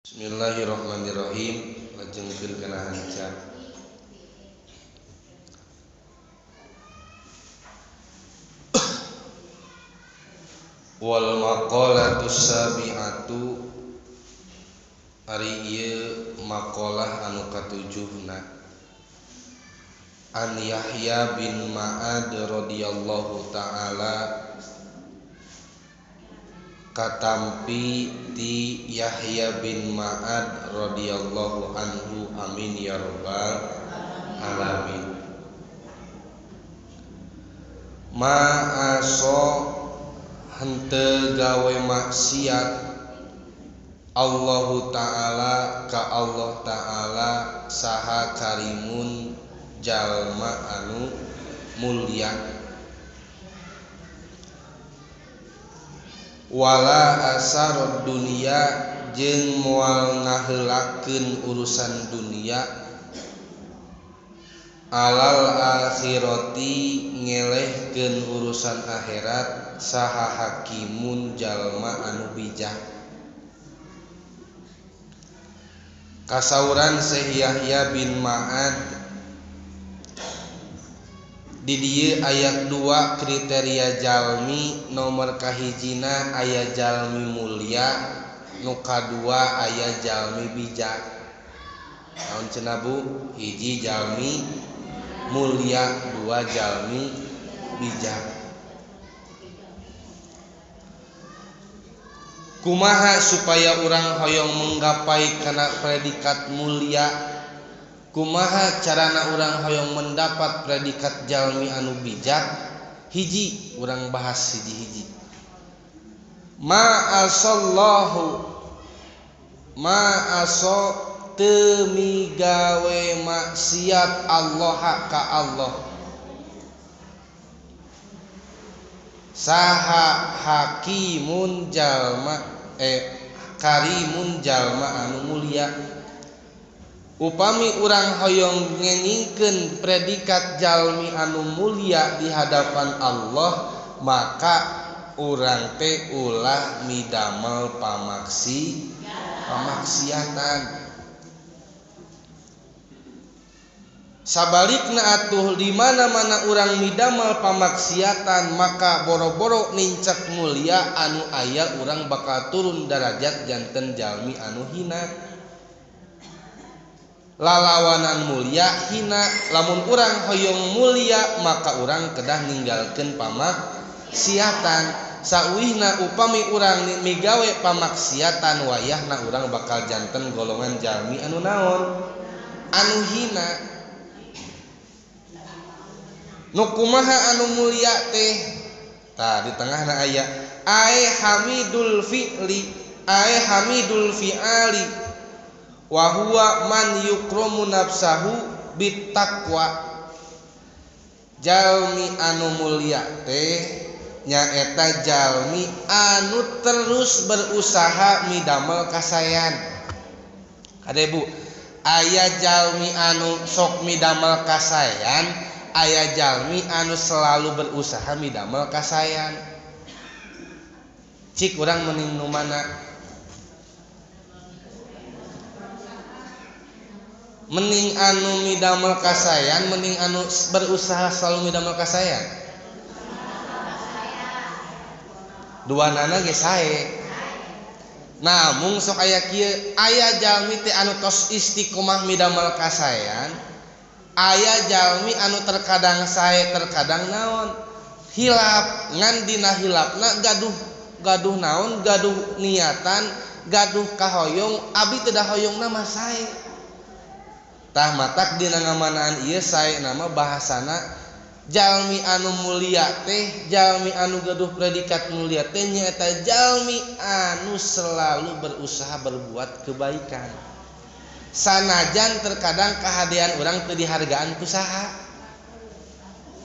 Bismillahirrahmanirrahim. Lajengkeun kana hanca. Wal maqalatu sabi'atu, ari ieu maqalah anu katujuhna. An Yahya bin Ma'ad radhiyallahu ta'ala, katampi ti Yahya bin Ma'ad radhiyallahu anhu, amin ya rabbal alamin. Ma'aso henteu gawe maksiat Allahu ta'ala ka Allah ta'ala saha karimun jalma anu mulia, wala asarod dunia jeung moal ngaheulakeun urusan dunia, alal akhirati ngelehkeun urusan akhirat saha hakimun jalma anu bijak. Kasauran Syekh Yahya bin Ma'ad di dieu aya dua kriteria jalmi. Nomor kahijina aya jalmi mulia, nu kadua aya jalmi bijak. Naon cenah Bu? Hiji jalmi mulia, dua jalmi bijak. Kumaha supaya urang hoyong menggapai kana predikat mulia? Kumaha carana urang hoyong mendapat predikat jalmi anu bijak? Hiji, urang bahas hiji-hiji. Ma'asallahu, ma'aso teu migawe maksiat Allah ka Allah saha hakimun jalma karimun jalma anu mulia. Upami urang hoyong ngengingkeun predikat jalmi anu mulia di hadapan Allah, maka urang teh ulah midamel pamaksiatan. Sabalikna atuh di mana-mana urang midamel pamaksiatan, maka boro-boro nincak mulia anu aya urang bakal turun darajat janten jalmi anu hina. Lalawanan mulia hina, lamun urang hoyong mulia maka urang kedah ninggalkeun pamaksiatan. Sauihna upami urang migawe pamaksiatan, wayahna urang bakal janten golongan jalmi anu naon? Anu hina. Nu kumaha anu mulia teh? Tah di tengahna aya ae hamidul fi'li, ae hamidul fi'ali, wa huwa man yukromu nafsahu bittaqwa. Jalmi anu mulia teh nyaeta jalmi anu terus berusaha midamel kasayan. Kade Bu, aya jalmi anu sok midamel kasayan, aya jalmi anu selalu berusaha midamel kasayan. Cik urang mending nu mana? Mending anu midamel kasayan, mending anu berusaha selalu midamel kasayan. Dua nana ge sae. Namung sok aya kieu, aya jalmi teh anu tos istiqomah midamel kasayan, aya jalmi anu terkadang sae terkadang naon hilap. Ngan dina hilapna gaduh naon, gaduh niatan, gaduh kahoyong, abi teu da hoyongna mah sae. Tah matak dina ngamanaan ieu sae nama bahasana jalmi anu mulia teh, jalmi anu gaduh predikat mulia teh nyaeta jalmi anu selalu berusaha berbuat kebaikan. Sanajan terkadang kahadean urang teu dihargaan ku saha.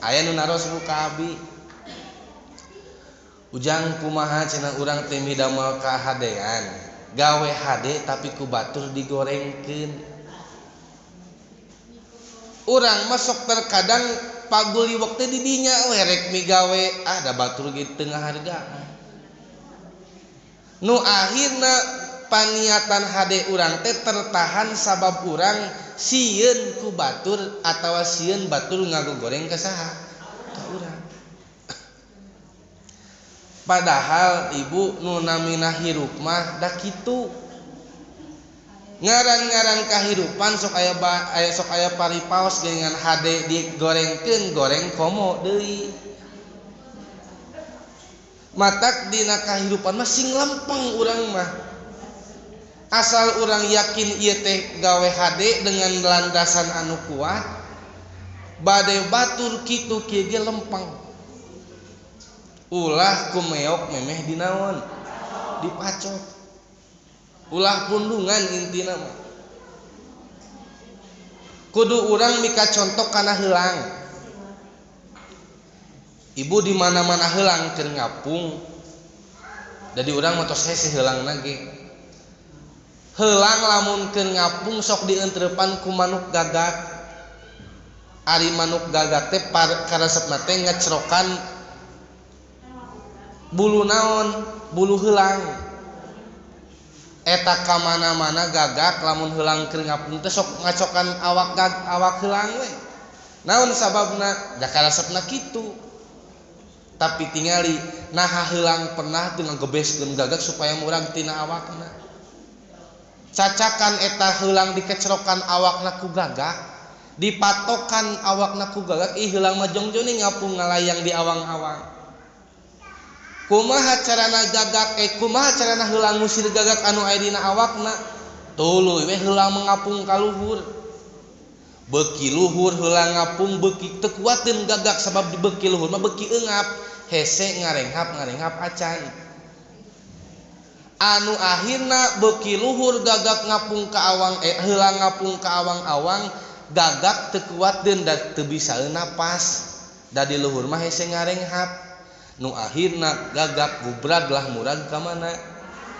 Aya nu naros ku ka abi, Ujang kumaha cenah urang teh midamel kahadean, gawe hade tapi ku batur digorengkeun. Urang masuk terkadang paguliwek teh di dinya we rek migawe, ah da batur ge teu ngahargaan. Nu akhirna Paniatan hade urang teh tertahan sabab urang sieun ku batur atawa sieun batur ngagogoreng ka saha? Ka urang. Padahal ibu nu namina hirup mah da kitu. Ngaran-ngaran kahirupan sok aya sok aya paripaos geuningan hade digorengkeun goreng komo deui. Matak dina kahirupan mah sing lempeng urang mah. Asal urang yakin ieu teh gawe hade dengan landasan anu kuat, bade batur kitu kieu ge lempeng. Ulah kumeok memeh dinaon? Dipacok. Ulah pundungan intina mah. Kudu urang mika contok kana heulang. Ibu di mana-mana heulang keur ngapung. Jadi urang mah tos hese heulangna ge. Heulang lamun keur ngapung sok dientrepan ku manuk gagak. Ari manuk gagak teh karesepna teh ngecrokan bulu naon? Bulu heulang. Eta ka mana-mana gagak lamun heulang keur ngapung teh sok ngacokan awak awak heulang we. Naon sababna? Da karesepna kitu. Tapi tingali naha heulang pernah teu ngagebeskeun gagak supaya murag tina awakna. Cacakan eta heulang dikecrokan awakna ku gagak, dipatokan awakna ku gagak, ih heulang mah jongjone ngapung ngalayang di awang-awang. Kumaha carana gagak kumaha carana heulang ngusir gagak anu aya dina awakna? Tuluy we heulang mengapung ka luhur. Beuki luhur heulang ngapung beuki teu kuateun gagak sabab dibeuki luhur mah beuki eungap, hese ngarenghap-ngarenghap acan. Anu akhirna beuki luhur gagak ngapung ka awang heulang ngapung ka awang-awang gagak teu kuateun da teu bisa napas. Da di luhur mah hese ngarenghap. Nu akhirna gagak gubrag lah murag ka mana?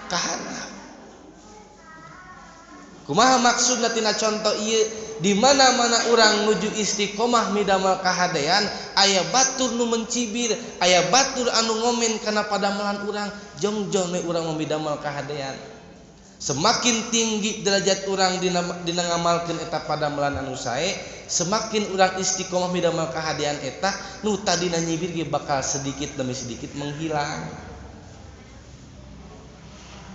Ka handap. Kumaha maksudna tina conto ieu? Di mana-mana urang nuju istiqomah midamel kahadean, aya batur nu mencibir, aya batur anu ngomen kana padamelan urang, jongjon we urang midamel kahadean. Semakin tinggi derajat urang dina ngamalkeun eta padamelan anu sae, semakin urang istiqomah midamel kahadean eta nu tadina nyibir ge bakal sedikit demi sedikit menghilang.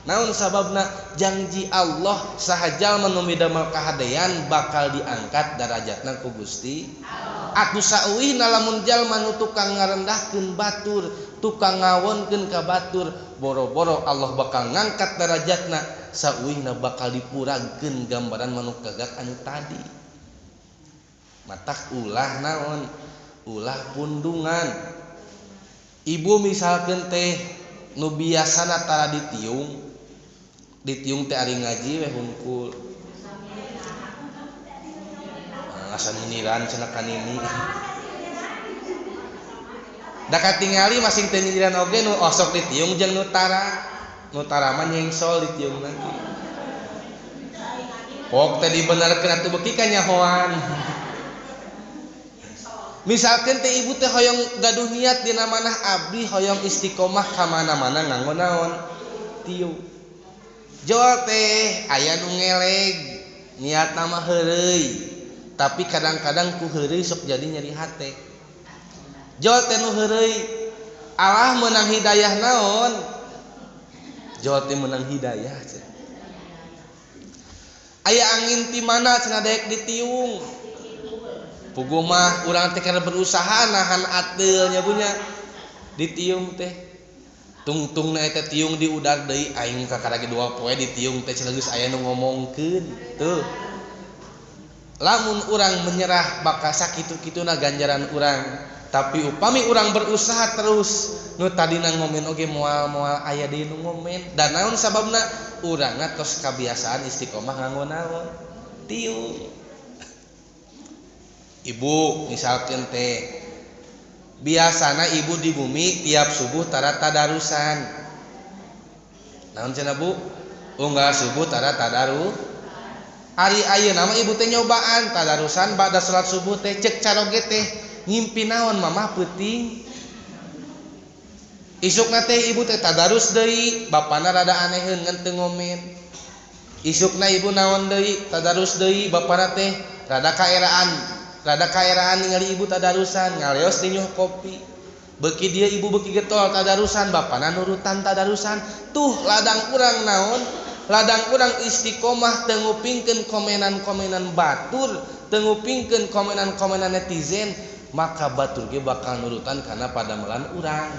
Naon sababna? Janji Allah saha jalma nu midamel kahadean bakal diangkat darajatna ku Gusti Allah. Atuh sauihna lamun jalma nu tukang ngarendahkeun batur, tukang ngawonkeun ka batur, boro-boro Allah bakal ngangkat darajatna, sauihna bakal dipuragkeun gambaran manuk gagak anu tadi. Matak ulah naon? Ulah pundungan. Ibu misalkeun teh nu biasana tara ditiung, ditiung teh ari ngaji we hungkul. Asa nyinyiran cenah ka nini. Da katingali masing teu nyinyiran oge nu osok ditiung jeung nu tara. Nu tara mah nyengsol ditiung nanti. Pok teh dibenerkeun atuh beuki kanyahoan. Misalkeun teh ibu teh hoyong gaduh niat dina manah abdi hoyong istiqomah ka mana-mana nganggo naon? Tiung. Jol teh aya nu ngeleg, niatna mah heureuy, tapi kadang-kadang ku heureuy sok jadi nyeri hate. Jol teh nu heureuy, alah meunang hidayah naon? Jol teh meunang hidayah cenah. Aya angin ti mana cenah daek ditiung. Puguh mah urang teh keur berusaha nahan ateul nya punya ditiung teh. Tungtungna eta tiung diudar deui aing kakara ge dua poe ditiung teh cenah geus aya nu ngomongkeun tuh. Lamun urang menyerah bakal sakitu-kituna ganjaran urang, tapi upami urang berusaha terus nu tadina ngomen oge moal-moal aya deui nu ngomen. Dan naon sababna? Urangna tos kabiasaan istiqomah nganggo naon? Tiung. Ibu misalkeun teh biasana ibu di bumi tiap subuh tara tadarusan. Naon cenah Bu? Unggal subuh tara tadaru. Ari ayeuna mah ibu teh nyobaan tadarusan ba'da salat subuh teh cek caroge teh ngimpi naon mamah peuting. Isukna teh ibu teh tadarus deui, bapana rada aneheun ngan teu ngomen. Isukna ibu naon deui tadarus deui bapana teh rada kaeraan ningali ibu tadarusan ngaleos dinyuh kopi. Beuki dia ibu beuki getol tadarusan bapana nurutan tadarusan. Tuh ladang urang naon? Ladang urang istiqomah teu ngupingkeun komenan-komenan batur, teu ngupingkeun komenan-komenan netizen, maka batur ge bakal nurutan kana padamelan urang.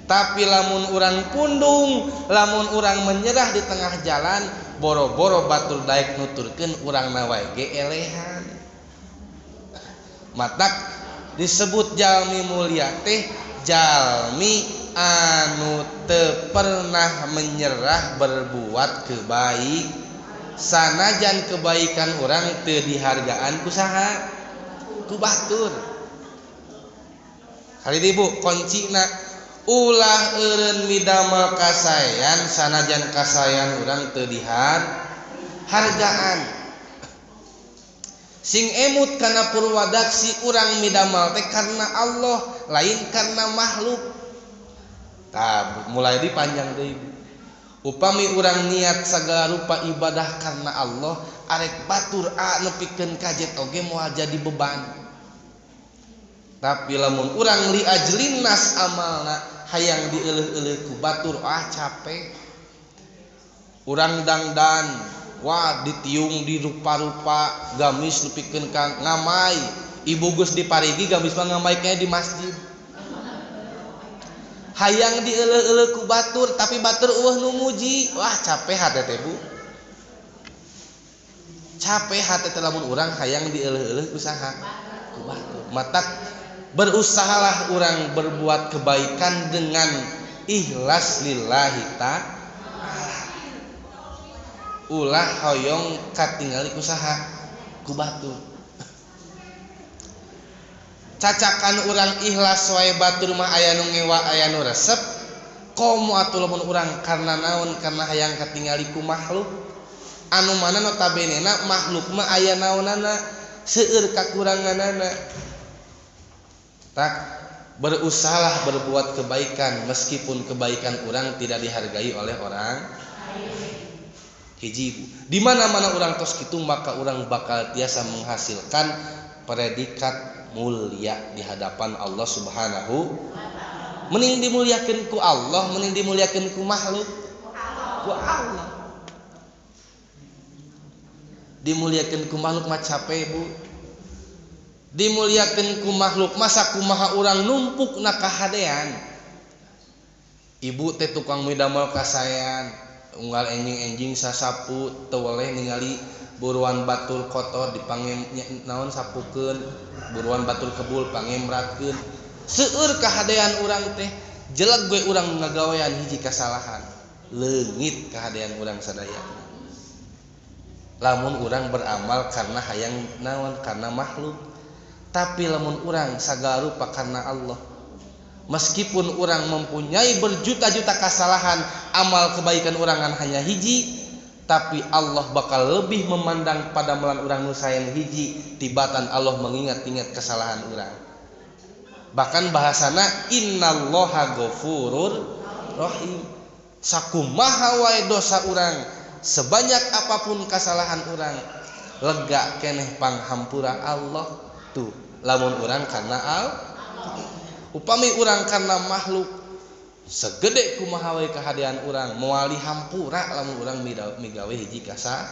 Tapi lamun urang pundung, lamun urang menyerah di tengah jalan, boro-boro batur daek nuturkeun urang na wae ge elehan. Matak disebut jalmi mulia teh jalmi anu teu pernah menyerah berbuat kebaik sanajan kebaikan urang teu dihargaan ku saha? Ku batur. Kali ibu kuncina ulah eureun midamel kasaean sanajan kasaean urang teu dihargaan. Sing emut kana purwadaksi urang midamel teh karena Allah lain karena makhluk. Tah mulai dipanjang deui. Upami urang niat sagala rupa ibadah karena Allah, arek batur a nepikeun kajet oge moal jadi beban. Tapi lamun urang li ajlinnas amalna hayang dieuleuh-euleuh ku batur ah capek. Urang dangdan wah ditiung di rupa-rupa gamis nepikeun ka ngamai. Ibu geus diparigi gamis mah ngamai kayaknya di masjid. Hayang dieuleuh-euleuh ku batur tapi batur eueuh nu muji. Wah capek hate teh Bu. Capek hate teh lamun urang hayang dieuleuh-euleuh ku saha? Ku batur. Matak berusahalah orang berbuat kebaikan dengan ikhlas lillahi ta'ala. Ulah hoyong katingali ku saha? Ku batur. Cacakan urang ikhlas wae batur mah aya nu ngewa aya nu resep. Komo atuh lamun urang karena naon? Karena hayang katingali ku makhluk. Anu mana notabene na makhluk mah aya naonana, seueur kakuranganana. Tak berusahalah berbuat kebaikan meskipun kebaikan orang tidak dihargai oleh orang. Hiji ibu. Di mana-mana orang tos kitu maka orang bakal tiasa menghasilkan predikat mulia di hadapan Allah Subhanahu. Mending dimuliakeun ku Allah, mending dimuliakeun ku makhluk. Ku Allah. Dimuliakeun ku makhluk mah capek Bu. Dimuliakeun ku makhluk masa kumaha urang numpuk na kahadean. Ibu teh tukang midamel kasaean, unggal enjing-enjing sasapu teu weleh ningali buruan batur kotor dipangem naon sapukeun, buruan batur kebul pangemratkeun. Seueur kahadean urang teh, jeleg we urang ngagawean hiji kasalahan, leungit kahadean urang sadaya. Lamun urang beramal karena hayang naon karena makhluk. Tapi lamun urang sagala rupa karena Allah, meskipun urang mempunyai berjuta-juta kesalahan, amal kebaikan urang hanya hiji, tapi Allah bakal lebih memandang pada melan urang nu saen hiji tibatan Allah mengingat-ingat kesalahan urang. Bahkan bahasana innallaha ghafurur rahim. Sakumaha wae dosa urang, sebanyak apapun kesalahan urang, lega keneh panghampura Allah. Tuh lamun urang karena al upami urang karena makhluk segede kumaha wae kahadean urang moal dihampura lamun urang migawe hiji kasa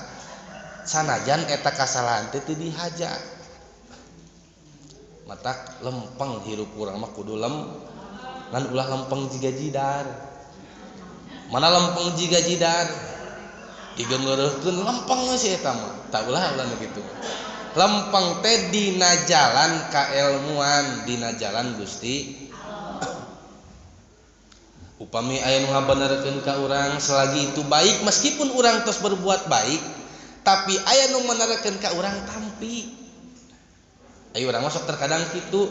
sanajan eta kasalahan teh teu dihaja. Matak lempeng hirup urang mah kudu lem ngan ulah lempeng jiga jidar. Mana lempeng jiga jidar digeungeureuhkeun lempeng si eta mah tak ulah ulah kitu. Lempeng teh dina jalan kaelmuan, dina jalan Gusti. Upami aya nu ngabenerkeun ka urang selagi itu baik meskipun urang tos berbuat baik, tapi aya nu menerkeun ka urang tampi. Ayo urang masuk terkadang kitu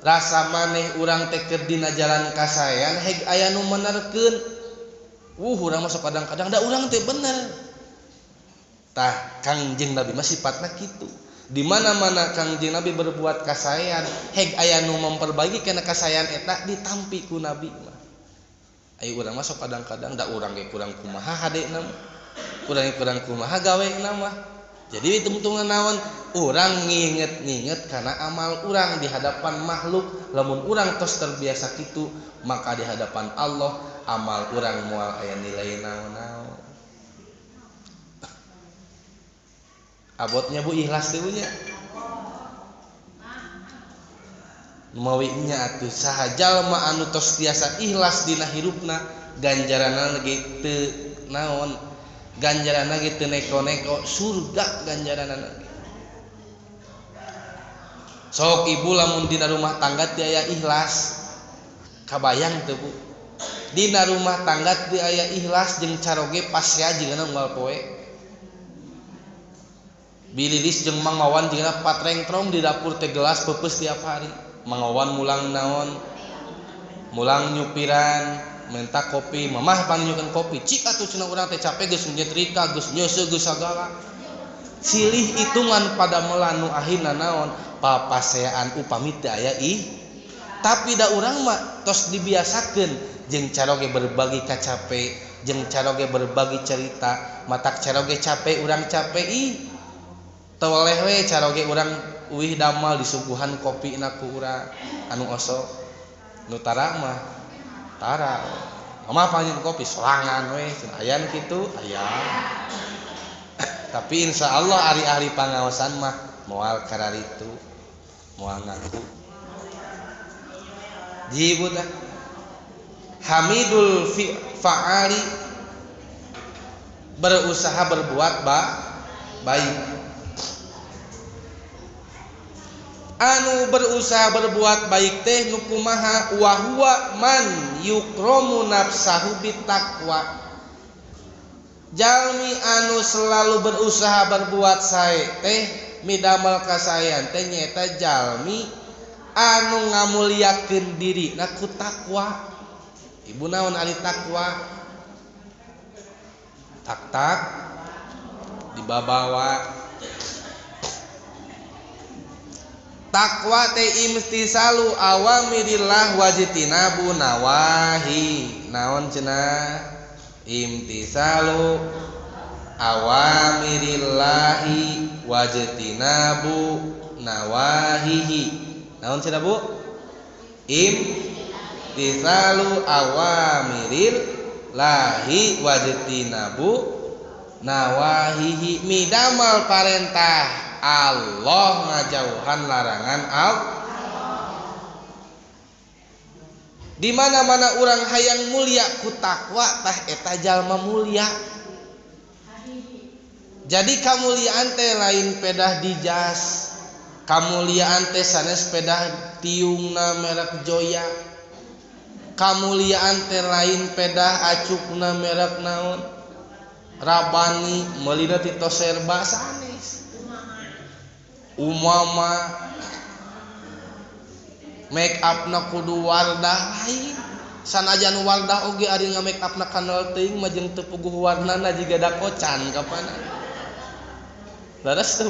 rasa maneh urang teh keur dina jalan kasaean heg aya nu menerkeun. Urang masuk kadang-kadang da urang teh bener. Tah Kangjeng Nabi mah sifatna kitu. Di mana-mana Kangjeng Nabi berbuat kasaean, heg aya nu memperbaiki kana kasaean eta ditampi ku Nabi mah. Ayo urang mah sok kadang-kadang da urang ge kurang kumaha hadena mah. Kurang-kurang kumaha gawe mah. Jadi hitung-hitungan naon urang nginget-nginget karena amal urang di hadapan makhluk. Lamun urang tos terbiasa kitu maka di hadapan Allah amal urang moal aya nilai naon-naon. Abotnya bu ikhlas teh nya. Mawi nya atuh saha jalma anu tos tiasa ikhlas dina hirupna ganjaranna ge teu naon. Ganjaranna ge teu neko-neko surga ganjaranna. Sok ibu lamun dina rumah tangga teu aya ikhlas. Kabayang teu bu? Dina rumah tangga teu aya ikhlas jeung caroge pasea jigana unggal poe. Bililis jeung Mang Wawan jigana patrengtrong di dapur teh gelas peupeus tiap hari. Mang Wawan mulang naon? Mulang nyupiran, minta kopi, mamah pangnyeunkeun kopi. Cik atuh cenah urang teh capek geus nyetrika, geus nyeuseuh geus sagala. Silih hitungan pada melanu akhirna naon? Papaseaan upami teu aya ih. Tapi da urang mah tos dibiasakeun jeung caroge berbagi kacape, jeung caroge berbagi cerita, matak caroge cape urang cape ih. Teu weleh we caroge urang uih damal disuguhan kopi na ku urang anu osok. Nu tara mah tara. Mama panggil kopi sorangan we cenah aya nu kitu aya. Tapi insya Allah ari-ari pangaosan mah moal kararitu moal ngaku. Jibut ah. Hamidul fa'ali berusaha berbuat baik. Anu berusaha berbuat baik teh nu kumaha wa huwa man yukromu nafsahu bitaqwa. Jalmi anu selalu berusaha berbuat sae teh midamel kasaean teh nyaeta jalmi anu ngamuliakeun dirina ku takwa. Ibu naon ari takwa? Tak-tak dibabawa. Takwa teh imtisalu awamirillah wajtinabu nawahi. Naon cenah? Imtisalu awamirillahi wajtinabu nawahihi. Naon cenah Bu? Imtisalu awamirillahi wajtinabu nawahihi. Midamal parentah Allah ngajauhan larangan Allah. Di mana-mana urang hayang mulia ku takwa tah eta jalma mulia. Jadi kamuliaan teh lain pedah di jas. Kamuliaan teh sanes pedah tiungna merek Joya. Kamuliaan teh lain pedah acukna merek naon? Rabani meulina ti toserba sanes. Umama make upna kudu wardah lain. Sanajan wardah oge ari nga make upna kanal teuing mah jeung teu puguh warnana jiga dakocan kapana. Leres teu?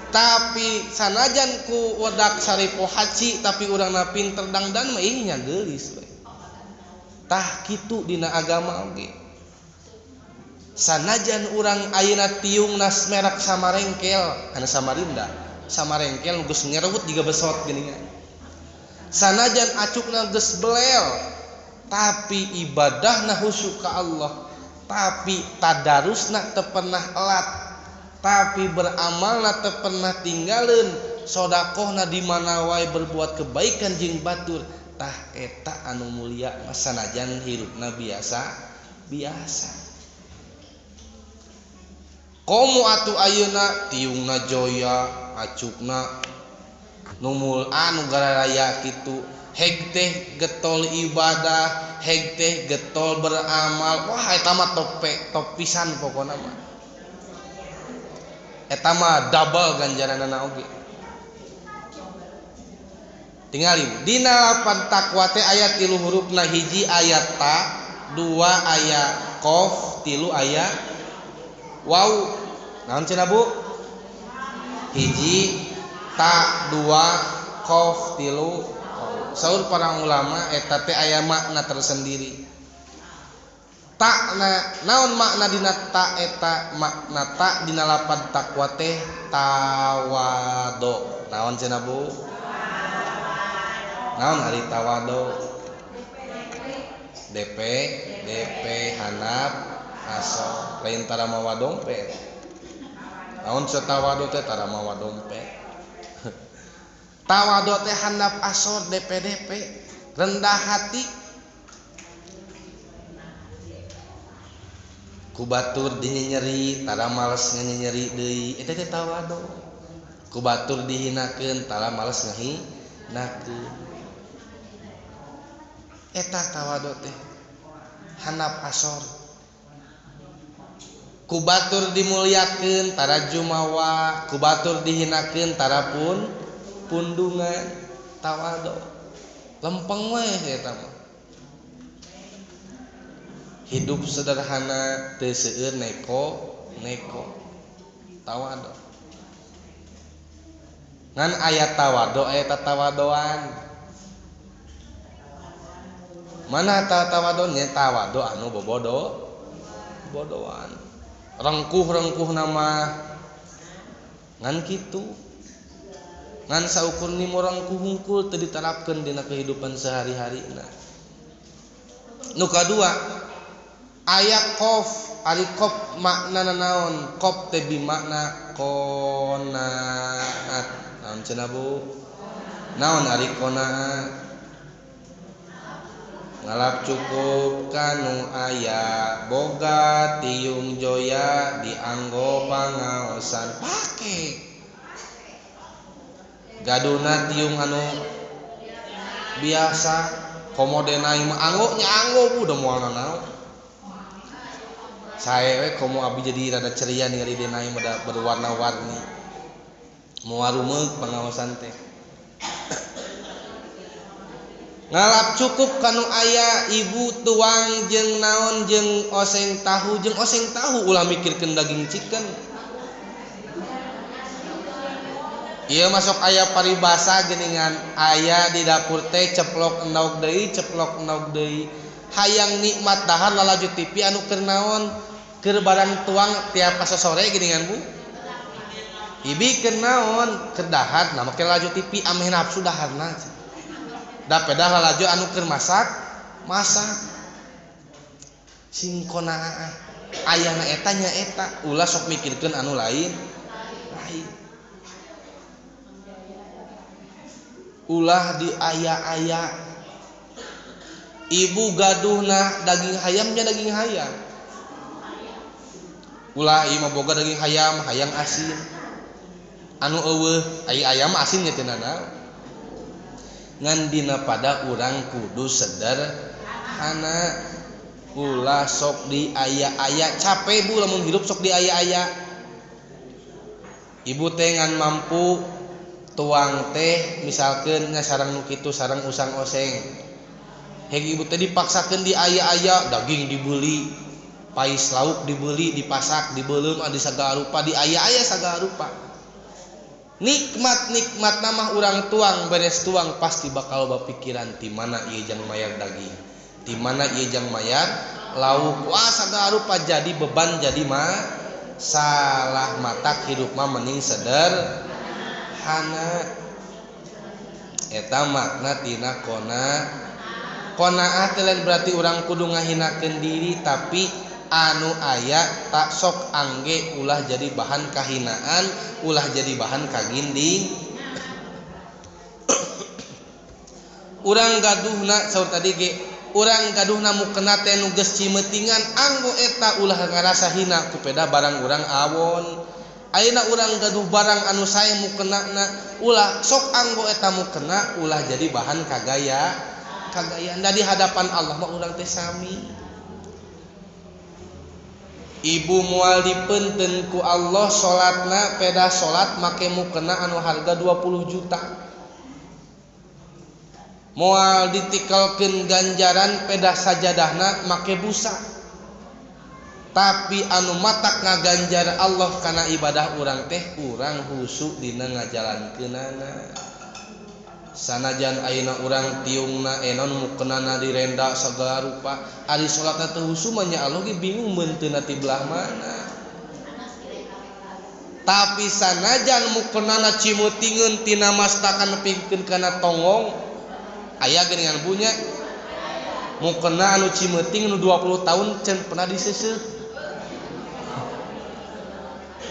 Tapi sanajan ku wedak saripo haci tapi urangna pinter dangdan mah ih nya geulis we. Tah kitu dina agama oge. Sanajan urang ayeuna tiungna merek Samarengkel, kana Samarinda, Samarengkel geus ngerewut jiga besot geuningan. Sanajan acukna geus belel, tapi ibadahna khusyuk ka Allah, tapi tadarusna teu pernah elat, tapi beramalna teu pernah tinggalin, sodakohna di mana wae berbuat kebaikan jeung batur, tah eta anu mulia mah sanajan hirupna biasa biasa. Komo atuh ayeuna tiungna Joya, acukna numul anu gararaya kitu, heg teh getol ibadah, heg teh getol beramal. Wah eta mah top pisan pokona mah. Eta mah double ganjaranana oge. Tingali dina lapan takwa teh aya 3 hurufna, hiji aya ta, 2 aya qaf, 3 aya waw. Naon cenah Bu? Hiji ta, 2 qaf, 3. Saur para ulama eta teh aya makna tersendiri. Takna naon makna dina ta eta makna ta dina lapad takwa teh tawado. Naon cenah Bu? Naon ari tawado? DP DP hanap aso lain tara mawa dompet. Naon tawado teh tara mawa dompet. Tawado teh handap asor DP DP rendah hati. Ku batur dinyenyeri tara males nyenyeri deui eta teh tawado. Ku batur dihinakeun tara males ngahinakeun. Eta tawado teh handap asor. Ku batur dimuliakeun tara jumawa, ku batur dihinakeun tara pun pundungan. Tawado lempeng we eta mah. Hidup sederhana teu seueur neko neko tawado. Ngan aya tawado aya tatawadoan. Mana tatawadonnya? Tawado anu bobodo bodoan rengkuh-rengkuh nama ngan kitu ngan saukur ni rengkuh hungkul teu diterapkeun dina kehidupan sehari-harina. Nu kadua aya qof, ari qof maknana naon? Qof teh bimakna qanaat. Naon cenah Bu? Naon ari qanaat? Ngalap cukup kanu aya boga tiung joya dianggo pangaosan pake. Gaduna tiung anu biasa komo denai mah anggo nya anggo Bu da moal nanaon. Sae we komo abi jadi rada ceria ningali denai mah berwarna-warni. Moal rumeuk pangaosan teh. Ngalap cukup kanu aya ibu tuang jeung naon jeung oseng tahu ulah mikirkeun daging chicken. Ieu masuk aya paribasa geuningan aya di dapur teh ceplok endog deui hayang nikmat dahar lalaju TV anu keur naon keur barang tuang tiap sore geuningan Bu. Ibi keur naon keur dahar nah make lalajo TV ameh nafsu daharna. Da pedah lalajo anu keur masak sing qanaah ayana eta nya eta ulah sok mikirkeun anu lain lain ulah di aya-aya ibu gaduhna daging hayamnya daging hayam ulah ieu mah boga daging hayam hayang asin anu eueuh ai ayam asin nya teu nanaon ngan dina pada urang kudu sederhana ulah sok di aya-aya capek Bu lamun hidup sok di aya-aya ibu teh ngan mampu tuang teh misalkeun nya sareng nu kitu sareng usang oseng heg ibu teh dipaksakeun di aya-aya daging dibeli pais lauk dibeli dipasak dibeuleum adi sagala rupa di aya-aya sagala rupa nikmat-nikmat nama urang tuang beres tuang pasti bakal loba pikiran ti mana ieu jang mayar daging ti mana ieu jang mayar lauk wah sagala rupa jadi beban jadi mah salah matak hidup mah mending sederhana eta makna tina qanaah teh lain berarti urang kudu ngahinakeun diri tapi anu aya tak sok angge ulah jadi bahan kahinaan ulah jadi bahan kaginding. Urang gaduhna saur tadi ge urang gaduhna mukena teh nu geus cimeutingan anggo eta ulah ngarasa hina ku peda barang urang awon. Ayeuna urang gaduh barang anu sae mukenana ulah sok anggo eta mukena ulah jadi bahan kagaya kagayaan. Da di hadapan Allah mah urang teh sami. Ibu moal dipeunteun ku Allah salatna peda salat make mukena anu harga 20 juta. Moal ditikelkeun ganjaran peda sajadahna make busa. Tapi anu matak ngaganjar Allah kana ibadah urang teh urang husuk dina ngajalankeunana. Sanajan ayeuna urang tiungna enon mukenana direnda sagala rupa ari salatna teu husu mah nya Allah ge bingung meunteuna ti belah mana. Tapi sanajan mukenana cimutingeun tina mastakan nepikeun kana tonggong aya geuningan punya mukena anu cimuting nu 20 tahun can pernah diseuseuh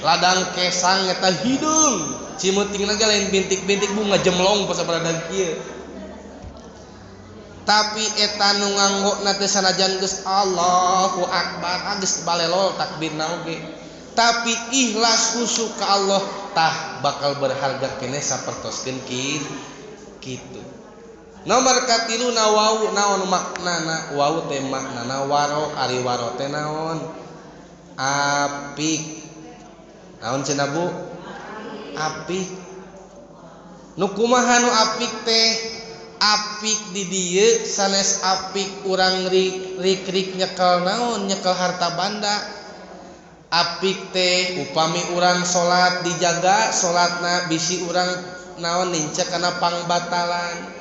ladang kesang eta hideung cimutingna ge lain bintik-bintik bu ngajemlong pas baradang kieu. Tapi eta nu nganggona teh sanajan geus Allahu Akbar geus balelol takbirna oge tapi ikhlas khusyuk ka Allah tah bakal berharga keneh sapertoskeun kitu. Nomor katilu na wau naon maknana wau teh maknana waro ari waro teh naon apik naon cenah Bu apik nu kumaha nu apik teh apik di dieu sanes apik urang rik-rik nyekel naon nyekel harta banda apik teh upami urang salat dijaga salatna bisi urang naon nincak kana pangbatalan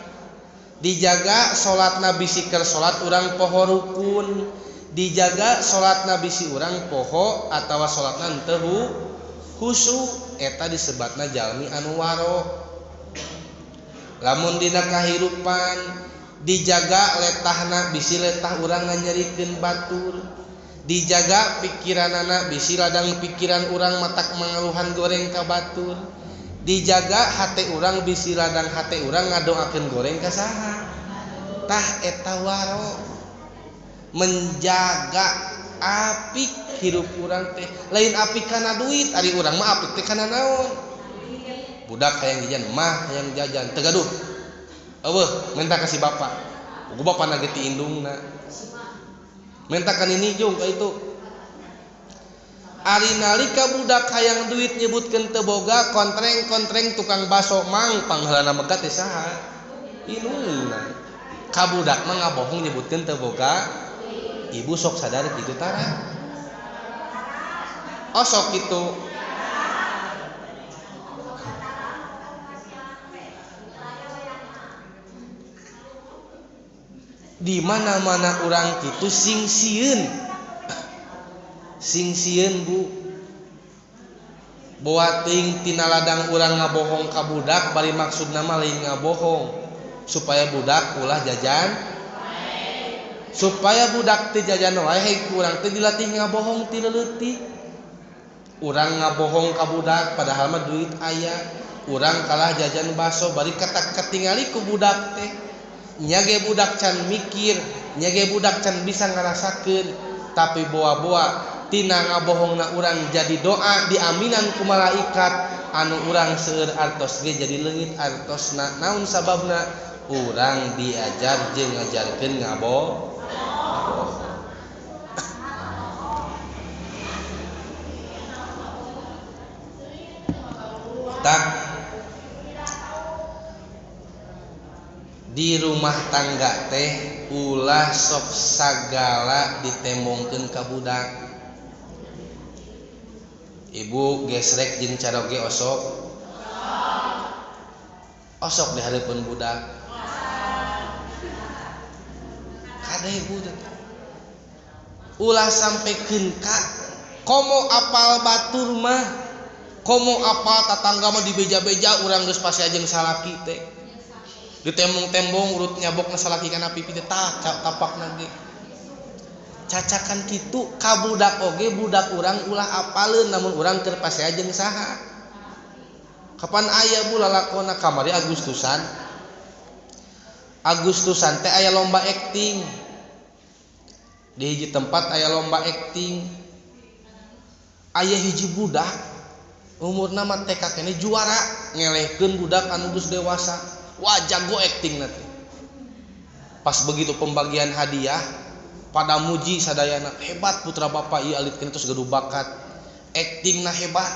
dijaga salatna bisi keur salat urang poho rukun dijaga salatna bisi urang poho atawa salatna henteu khusyuk eta disebatna jalmi anu waro. Lamun dina kahirupan dijaga letahna bisi letah urang nganyerikeun batur dijaga pikiranana bisi ladang pikiran urang matak mangaluhan goreng ka batur dijaga hate urang bisi ladang hate urang ngadoakeun goreng ka saha tah eta waro menjaga apik hirup urang teh lain apik kana duit ari urang mah apik teh kana naon budak hayang jajan mah hayang jajan teu gaduh eueuh minta ka si bapak ku bapana ge ti indungna minta ka nini jung ka itu ari nalika budak hayang duit nyebutkeun teu boga kontreng-kontreng tukang baso mang pangheulana megat teh saha indungna ka budak mah ngabohong nyebutkeun teu boga ibu sok sadar kitu tara oh sok kitu di mana-mana urang kitu sing sieun Bu boa teuing tina ladang urang ngabohong ka budak bari maksudna mah lain ngabohong supaya budak ulah jajan supaya budak teu jajan wae ku urang teh dilatih ngabohong ti leutik urang ngabohong ka budak padahal mah duit aya urang kalah jajan baso bari katingali ku budak teh nya ge budak can mikir nya ge budak can bisa ngarasakeun tapi boa-boa tina ngabohongna urang jadi doa diaminan ku malaikat anu urang seueur artos ge jadi leungit artosna naon sababna urang diajar jeung ngajarkeun ngabohong. Tak di rumah tangga teh ulah sok sagala ditembongkeun ka budak ibu gesrek jeung caroge osok osok di hareupeun budak kade ibu ulah sampekeun ka komo apal batur mah komo apal tatangga mah dibeja-beja urang geus pasti jeung salaki teh ditembong-tembong urut nyabokna salaki kana pipi teh tah tapakna ge cacakan kitu ka budak oge budak urang ulah apaleun namun urang keur pasea jeung saha kapan aya bu lalakona kamari Agustusan Agustusan teh aya lomba akting di hiji tempat aya lomba akting aya hiji budak umurna mah TK keneh juara ngelehkeun budak anu geus dewasa. Wah jago acting nanti. Pas begitu pembagian hadiah pada muji sadayana hebat putra bapak ieu alit keneh terus gaduh bakat actingna hebat.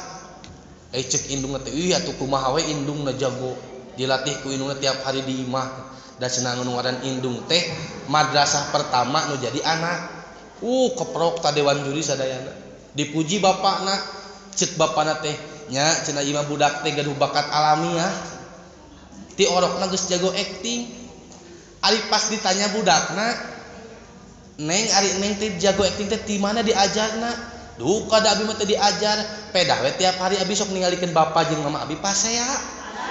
Cek indungna teh ih atuh kumaha we indungna jago dilatih ku indungna tiap hari di imah da cenah nu ngaran indung teh madrasah pertama nu jadi anak. Keprok ta dewan juri sadayana dipuji bapakna cek bapakna teh nya cenah ieu mah budak teh gaduh bakat alamiah. Ti orokna geus jago acting. Ari pas ditanya budakna, "Neng, ari neng teh jago acting teh ti mana diajarna?" Duka da abi mah teu diajar, pedah we tiap hari abi sok ningalikeun bapa jeung mama abi pasea.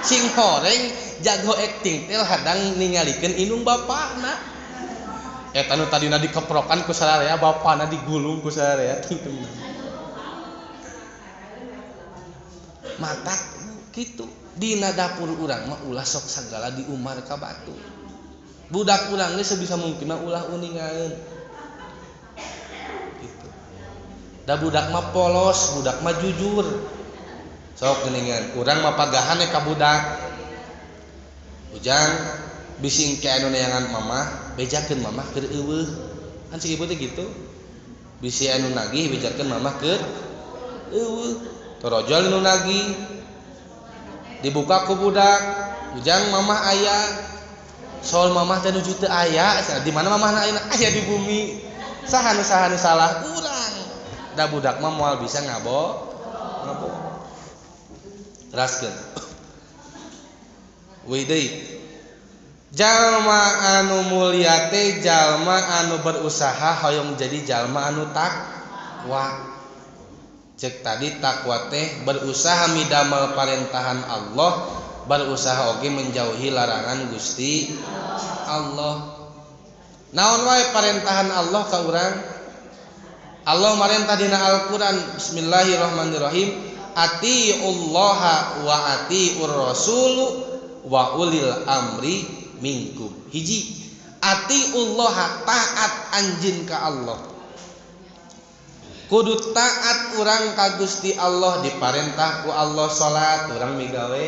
Sing horeng jago acting teh hadang ningalikeun indung bapana. Eta nu tadina dikeprokan ku sararea bapana digulung ku sararea tungtungna. Matak kitu dina dapur urang mah ulah sok sagala diumar ka batu. Budak urang ge sebisa mungkin mah ulah uningaeun. Gitu. Da budak mah polos, budak mah jujur. Sok geuningan, urang mah pagahan ka budak. Ujang bisi engke anu neangan mamah, bejakeun mamah keur eueuh. Kan si ibu teh gitu. Bisi anu nagih bejakeun mamah keur eueuh. Torojol nu nagih. Dibuka ku budak, ujang mamah aya. Soal mamah teh nuju teu aya, di mana mamahna ayeuna? Aya di bumi. Saha nu salah? Urang. Da budak mah moal bisa ngabo. Teraskeun. Wih deui. Jalma anu mulia teh jalma anu berusaha hoyong jadi jalma anu takwa. Cek tadi takwa teh berusaha midamel parentahan Allah, berusaha oge menjauhi larangan Gusti Allah. Naon wae parentahan Allah ka urang? Allah marentah dina Al-Qur'an, bismillahirrahmanirrahim, atiullaha wa atiur rasul wa ulil amri minkum. Hiji, atiullaha taat anjeun ka Allah. Kudu taat urang ka Gusti Allah, diparentah ku Allah salat, urang migawe.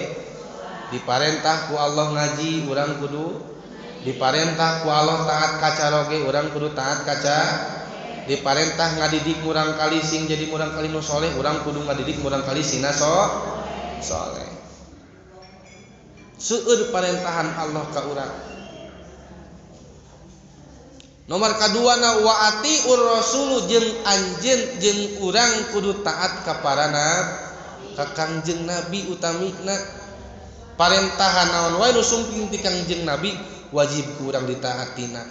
Diparentah ku Allah ngaji, urang kudu. Diparentah ku Allah taat ka caroge, urang kudu taat kaca. Diparentah ngadidik murang kali sing jadi murang kali nu soleh, urang kudu ngadidik murang kali sina soleh. Seueur parentahan Allah ka urang. Nomor kaduana wa atiur rasulu jeung anjeun jeung urang kudu taat ka para nabi, ka Kangjeng Nabi utamina. Parentahan naon wae nu sumping ti Kangjeng Nabi wajib ku urang ditaatina.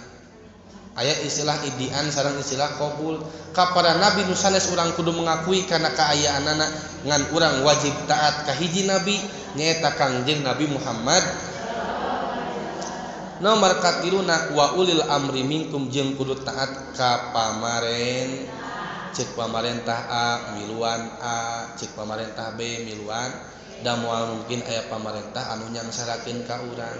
Aya istilah idian sareng istilah qabul. Ka para nabi nu sanes urang kudu mengakui kana kaayaanana, ngan urang wajib taat ka hiji nabi nyaeta Kangjeng Nabi Muhammad. Nomor katiluna wa ulil amri minkum jeung kudu taat ka pamaren. Cek pamarentah A miluan A, cek pamarentah B miluan. Da moal mungkin aya pamarentah anu nyangsarakeun ka urang.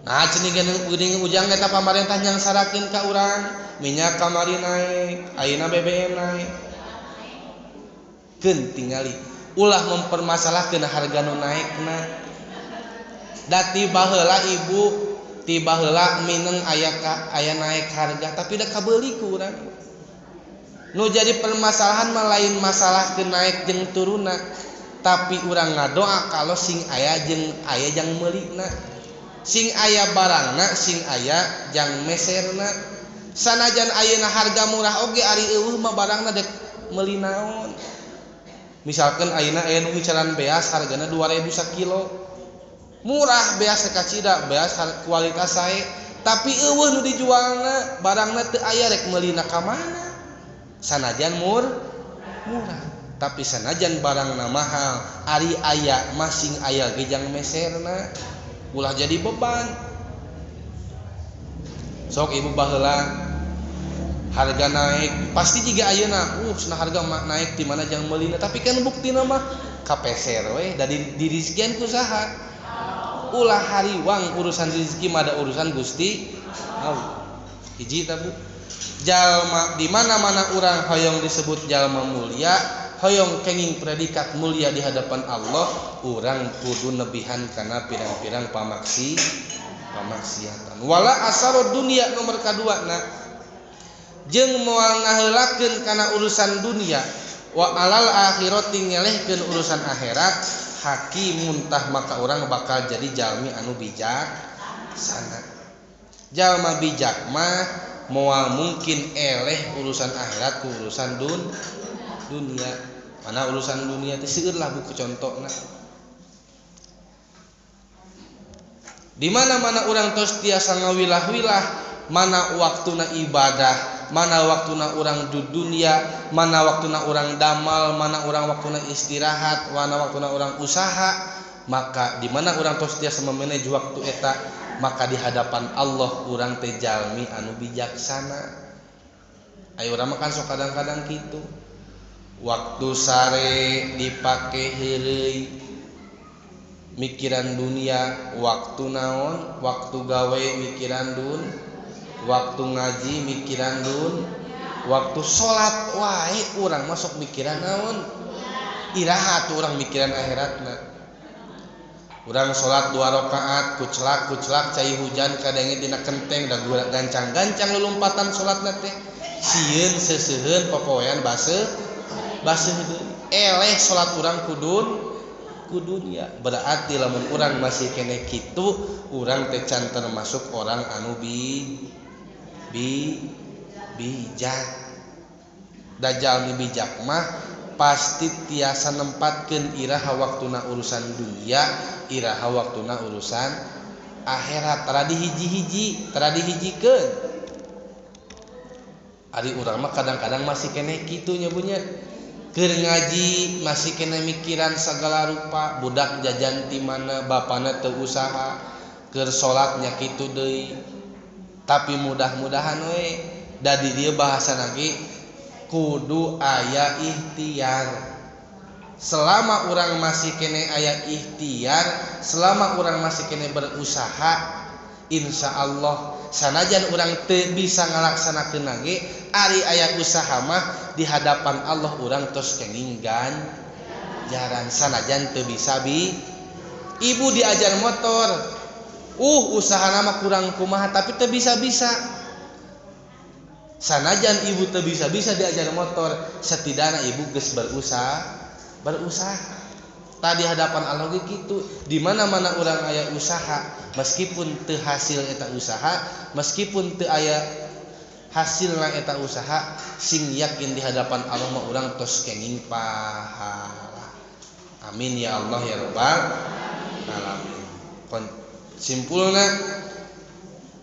Nah cenah geuning ujang eta pamarentah nyangsarakeun ka urang, minyak kamari naik, ayeuna BBM naik. Keun tingali ulah mempermasalahkeun harga nu naekna. Da ti baheula ibu, ti baheula mineng aya naik harga, tapi da kabeuli ku urang. Nu jadi permasalahan mah lain masalah ke naik jeung turunna, tapi urang ngadoa kalau sing aya jeung aya jang meulina, sing aya barangna, sing aya jang meserna. Sanajan ayeuna harga murah oge ari eueuh mah barangna dek meuli naon. Misalkan ayeuna aya nu ngicaran beas hargana 2000 sakilo. Murah beas kacida, beas kualitas sae, tapi eueuh nu dijualna, barangna teu aya rek meulina ka mana? Sanajan murah, tapi sanajan barangna mahal, ari aya mah sing aya ge jang meserna, ulah jadi beban. Sok ibu baheula harga naik, pasti jiga ayeuna, cenah harga naik di mana jang meulina, tapi kan buktina mah kapeser we, da dirizkian ku saha? Ulah hariwang urusan rezeki mah da urusan Gusti Allah. Hiji ta Bu. Jalma di mana-mana urang hoyong disebut jalma mulia, hoyong kenging predikat mulia di hadapan Allah, urang kudu nebihan kana pirang-pirang pamaksiatan. Wala asaro dunia nomor kadua na jeung moal ngaheulakeun kana urusan dunia, wa alal akhirati ngelehkeun urusan akhirat, hakimun tah maka urang bakal jadi jalmi anu bijak sana. Jalma bijak mah moal mungkin eleh urusan akhirat ku urusan dunia. Mana urusan dunia teh seueur lah buku contona. Di mana-mana urang tos tiasa ngawilah-wilah mana waktuna ibadah, mana waktuna urang di dunia, mana waktuna urang damal, mana urang waktuna istirahat, mana waktuna urang usaha, maka di mana urang tos tiasa memanage waktu eta, maka di hadapan Allah urang teh jalmi anu bijaksana. Ayo urang mah kan sok kadang-kadang kitu. Waktu sare dipake heureuy mikiran dunia, waktu naon, waktu gawe mikiran dun, waktu ngaji mikiran dun, waktu salat wae urang masuk mikiran naon? Iraha tuh urang mikiran akhiratna. Urang salat 2 rakaat kucelak-kucelak cai hujan kadenge dina kenteng da gancang-gancang lulumpatan salatna teh. Sieun seuseuheun popoean baseuh baseuh deui. Eleh salat urang kudun kudunya. Berarti lamun urang masih kene kitu, urang teh can termasuk orang anu bijak. Dajjal ni bijak mah pasti tiasa nempatkeun iraha waktuna urusan dunia, iraha waktuna urusan akhirat. Tara dihiji-hiji, tara dihijikeun. Ari urang mah kadang-kadang masih kene kitu nya bunya. Keur ngaji masih kena mikiran segala rupa, budak jajan ti mana, bapana teu usaha, keur salatnya kitu deui. Tapi mudah-mudahan we da di dieu bahasana ge kudu aya ikhtiar. Selama urang masih kene aya ikhtiar, selama urang masih kene berusaha, insya Allah sanajan urang teu bisa ngalaksanakeun ge, ari aya usaha mah di hadapan Allah urang tos kenging ganjaran sanajan teu bisa bi. Ibu diajar motor, usahana mah kurang kumaha tapi teu bisa-bisa. Sanajan ibu teu bisa-bisa diajar motor, setidaknya ibu geus berusaha. Tadi hadapan Allah ge kitu, di mana-mana urang aya usaha, meskipun teu hasil eta usaha, meskipun teu aya hasilna eta usaha, sing yakin di hadapan Allah mah urang tos kenging pahala. Amin ya Allah ya rabbal alamin. Simpulna,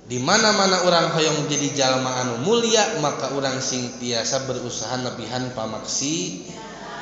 di mana-mana urang hoyong jadi jalma anu mulia, maka urang sing tiasa berusaha nebihan pamaksi.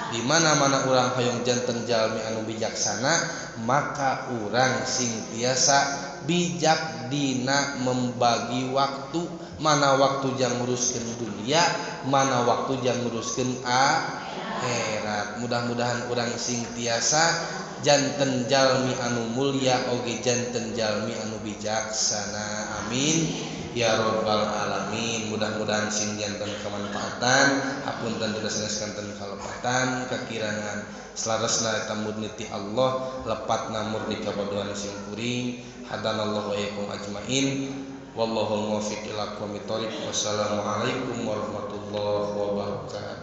Di mana-mana urang hoyong janten jalmi anu bijaksana, maka urang sing tiasa bijak dina membagi waktu, mana waktu jang nguruskeun dunia, mana waktu jang nguruskeun akhirat. Mudah-mudahan urang sing tiasa janten jalmi anu mulia oge janten jalmi anu bijaksana. Amin ya rabbal alamin. Mudah-mudahan sing janten kemanfaatan, hapunten sanes kanten kalepatan kakirangan selaresna eta murni ti Allah, lepatna murni kabodohan sing kuring. Hadanallahu wa iyyakum ajmain. Wallahul muwaffiq ila aqwamit thoriq. Wassalamualaikum warahmatullahi wabarakatuh.